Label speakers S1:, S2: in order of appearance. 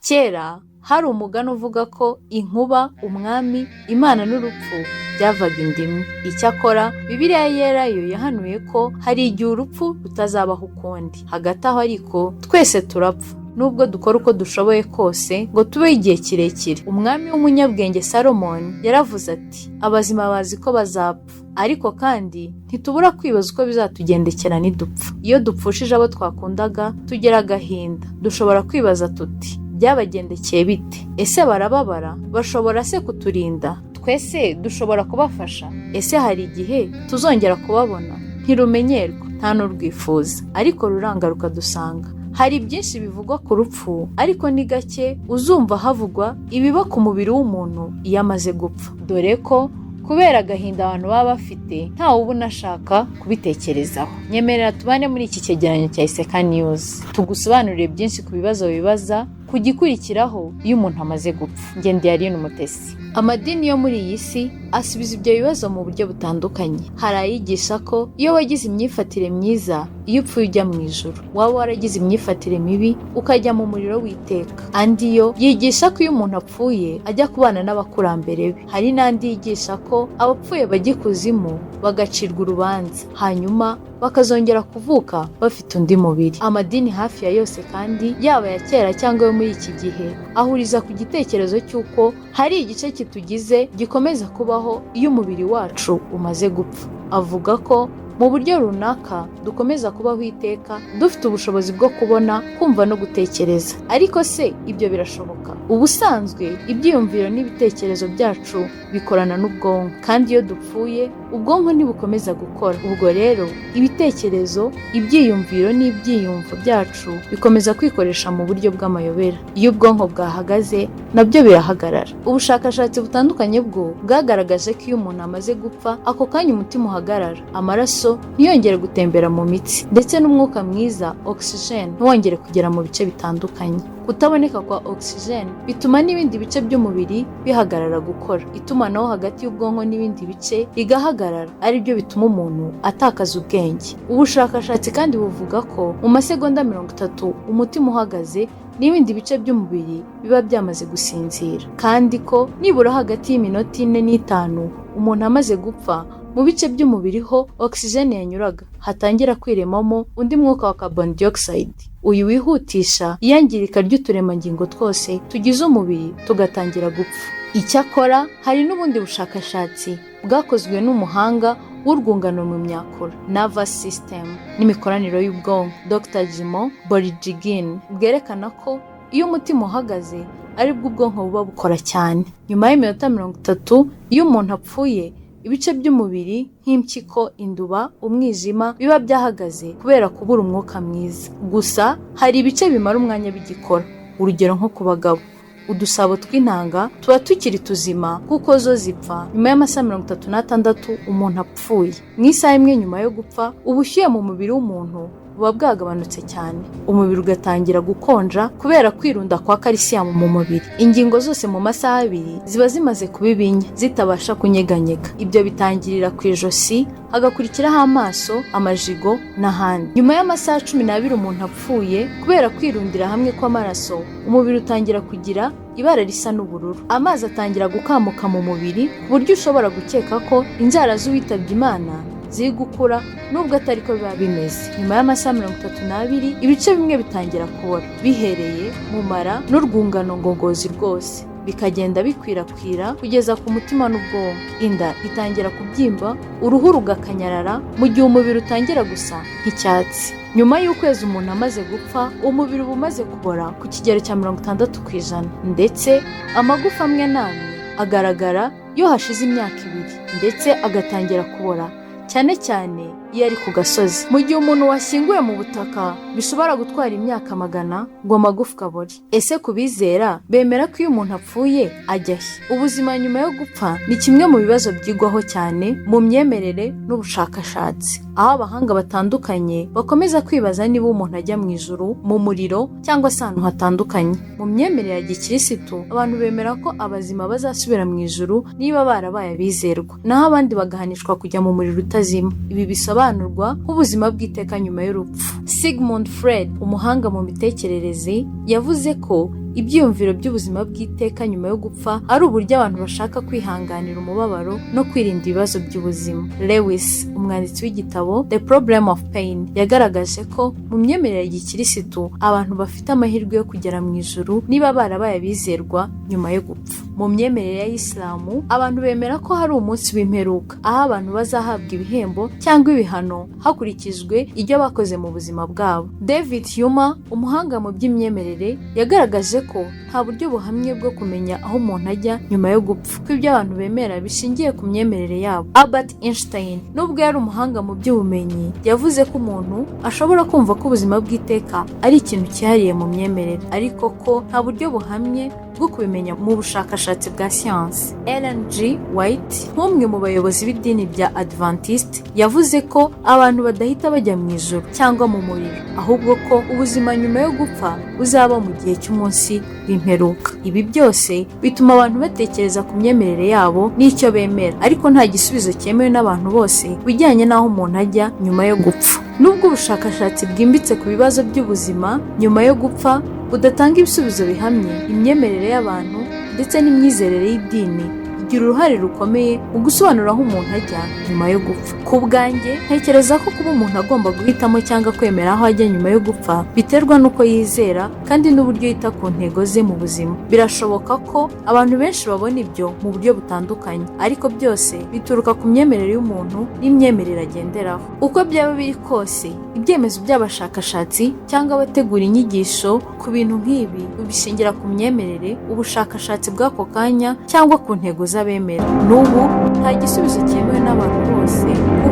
S1: Kera hari umugani uvuga ko inkuba, umwami, Imana n'urupfu byavaga inda imwe. Icyakora Bibiliya Yera yo yahanuye ko hari igihe urupfu rutazabaho ukundi. Hagati aho ariko, twese turapfa, nubwo dukora uko dushoboye kose ngo tubeho igihe kirekire. Umwami w'umunyabwenge Salomoni yaravuze ati: "Abazima bazi ko bazapfa, ariko kandi ntitubura kwibaza uko bizatugendekera nidupfa." Iyo dupfushije abo twakundaga, tugira agahinda. Dushobora kwibaza tuti: "Byabagendekeye bite? Ese barababara? Bashobora se kuturinda? Twese dushobora kubafasha? Ese hari igihe tuzongera kubabona?" Ntirumenyerwa, nta n'urwifuza, ariko ruranga rukadusanga. Hari byinshi bivugwa ku rupfu, ariko ni gake uzumva havugwa ibiba ku mubiri w'umuntu iyo amaze gupfa, dore ko kubera agahinda abantu baba bafite ntawe uba unashaka kubitekerezaho. Nyemerera tubane muri iki cyegeranyo cya Iseka News, tugusobanurire byinshi ku bibazo bibaza ku gikurikiraho iyo umuntu amaze gupfa. Ngende Yarine Umutesi. Amadini yo muri iyi si asubiza ibyo bibazo mu buryo butandukanye. Hari ayigisha ko iyo wagize imyifatire myiza, iyo upfuye ujya mu ijuru, waba waragize imyifatire mibi ukajya mu muriro w'iteka. Andi yo yigisha ko iyo umuntu apfuye ajya kubana n'abakurambere be. Hari n'andi yigisha ko abapfuye bajya ikuzimu bagacirwa urubanza, hanyuma bakazongera kuvuka bafite undi mubiri. Amadini hafi ya yose kandi, yaba aya kera cyangwa ayo muri iki gihe, ahuriza ku gitekerezo cy'uko hari igice kitugize gikomeza kubaho iyo umubiri wacu umaze gupfa. Avuga ko mu buryo runaka dukomeza kubaho iteka, dufite ubushobozi bwo kubona, kumva no gutekereza. Ariko se ibyo birashoboka? Ubusanzwe ibyiyumviro n'ibitekerezo byacu bikorana n'ubwonko, kandi iyo dupfuye ubwonko ntibukomeza gukora. Ubwo rero ibitekerezo, ibyiyumviro n'ibyiyumvo byacu bikomeza kwikoresha mu buryo bw'amayobera. Iyo ubwonko bwahagaze, nabyo birahagarara. Ubushakashatsi butandukanye bwo bwagaragaje ko iyo umuntu amaze gupfa, ako kanya umutima uhagarara, amaraso ntiyongere gutembera mu mitsi, ndetse n'umwuka mwiza, oxygen, ntiwongere kugera mu bice bitandukanye. Kutaboneka kwa oxygen bituma n'ibindi bice by'umubiri bihagarara gukora, itumanaho hagati y'ubwonko n'ibindi bice rigahagarara, aribyo bituma umuntu atakaza ubwenge. Ubushakashatsi kandi buvuga ko mu masegonda 30 umutima uhagaze, n'ibindi bice by'umubiri biba byamaze gusinzira, kandi ko nibura hagati y'iminota 4 n'5 umuntu amaze gupfa, mu bice by'umubiri ho oxygen yanyuraga hatangira kwiremamo undi mwuka wa carbon dioxide. Uyu wihutisha iyangirika ry'uturemangingo twose tugize umubiri, tugatangira gupfa. Icyakora hari n'ubundi bushakashatsi bwakozwe n'umuhanga w'urwungano mu myakura, nervous system, n'imikoranire y'ubwonko, Dr Jimo Borjigin, bwerekana ko iyo umutima uhagaze aribwo ubwonko buba bukora cyane. Nyuma y'iminota 30 iyo umuntu apfuye, ibice by'umubiri nk'impyiko, induba, umwijima biba byahagaze kubera kubura umwuka mwiza. Gusa hari ibice bimara umwanya bigikora. Urugero, nko ku bagabo, udusabo tw'intanga tuba tukiri tuzima, kuko zo zipfa nyuma y'amasaha 36 umuntu apfuye. Mu isaha imwe nyuma yo gupfa, ubushyuhe mu mubiri w'umuntu buba bwagabanutse cyane, umubiri ugatangira gukonja kubera kwirunda kwa calcium mu mubiri. Ingingo zose mu masaha 2 ziba zimaze kuba ibinya, zitabasha kunyeganyega. Ibyo bitangirira ku ijosi, hagakurikiraho amaso, amajigo n'ahandi. Nyuma y'amasaha 12 umuntu apfuye, kubera kwirundira hamwe kw'amaraso, umubiri utangira kugira ibara risa n'ubururu. Amazi atangira gukamuka mu mubiri, ku buryo ushobora gukeka ko inzara z'uwitabye Imana ziri gukura, nubwo atari ko biba bimeze. Nyuma y'amasaha 32, ibice bimwe bitangira kubora, bihereye mu mara n'urwungano ngogozi rwose, bikagenda bikwirakwira kugeza ku mutima n'ubwonko. Inda itangira kubyimba, uruhu rugakanyarara, mu gihe umubiri utangira gusa nk'icyatsi. Nyuma y'ukwezi umuntu amaze gupfa, umubiri uba umaze kubora ku kigero cya 60%, ndetse amagufa amwe n'amwe agaragara iyo hashize imyaka 2, ndetse agatangira kubora cyane cyane iyo ari ku gasozi. Mu gihe umuntu washyinguwe mu butaka, bishobora gutwara imyaka magana ngo amagufwa abore. Ese ku bizera, bemera ko iyo umuntu apfuye ajya he? Ubuzima nyuma yo gupfa ni kimwe mu bibazo byigwaho cyane mu myemerere n'ubushakashatsi, aho abahanga batandukanye bakomeza kwibaza niba umuntu ajya mu ijuru, mu muriro cyangwa se ahantu hatandukanye. Mu myemerere ya gikirisitu, abantu bemera ko abazima bazasubira mu ijuru niba barabaye abizerwa, naho abandi bagahanishwa kujya mu muriro utazima. Ibi bisobanurwa nk'ubuzima bw'iteka nyuma y'urupfu. Sigmund Freud, umuhanga mu mitekerereze, yavuze ko ibyiyumviro by'ubuzima bw'iteka nyuma yo gupfa ari uburyo abantu bashaka kwihanganira umubabaro no kwirinda ibibazo by'ubuzima. Lewis, umwanditsi w'igitabo The Problem of Pain, yagaragaje ko mu myemerere ya gikirisitu abantu bafite amahirwe yo kugera mu ijuru niba barabaye abizerwa nyuma yo gupfa. Mu myemerere ya Isilamu, abantu bemera ko hari umunsi w'imperuka aho abantu bazahabwa ibihembo cyangwa ibihano hakurikijwe ibyo bakoze mu buzima bwabo. David Hume, umuhanga mu by'imyemerere, yagaragaje ko nta buryo buhamye bwo kumenya aho umuntu ajya nyuma yo gupfa, ko ibyo abantu bemera bishingiye ku myemerere yabo. Albert Einstein, nubwo yari umuhanga mu by'ubumenyi, yavuze ko umuntu ashobora kumva ko ubuzima bw'iteka ari ikintu cyihariye mu myemerere, ariko ko nta buryo buhamye bwo kubimenya mu bushakashatsi bwa siyansi. Ellen G. White, nk'umwe mu bayobozi b'idini rya Adventist, yavuze ko abantu badahita bajya mu ijuru cyangwa mu muriro, ahubwo ko ubuzima nyuma yo gupfa buzaba mu gihe cy'umunsi w'imperuka. Ibi byose bituma abantu batekereza ku myemerere yabo n'icyo bemera, ariko nta gisubizo cyemewe n'abantu bose bijyanye n'aho umuntu ajya nyuma yo gupfa. Nubwo ubushakashatsi bwimbitse ku bibazo by'ubuzima nyuma yo gupfa budatanga ibisubizo bihamye, imyemerere y'abantu ndetse n'imyizerere y'idini igira uruhare rukomeye mu gusobanura aho umuntu ajya nyuma yo gupfa. Ku bwanjye, ntekereza ko kuba umuntu agomba guhitamo cyangwa kwemera aho ajya nyuma yo gupfa biterwa n'uko yizera kandi n'uburyo yita ku ntego ze mu buzima. Birashoboka ko abantu benshi babona ibyo mu buryo butandukanye, ariko byose bituruka ku myemerere y'umuntu n'imyemerere agenderaho. Uko byaba biri kose, ibyemezo by'abashakashatsi cyangwa abategura inyigisho ku bintu nk'ibi bishingira ku myemerere, ubushakashatsi bw'ako kanya cyangwa ku ntego z'abemera. N'ubu nta gisubizo cyemewe n'abantu bose ku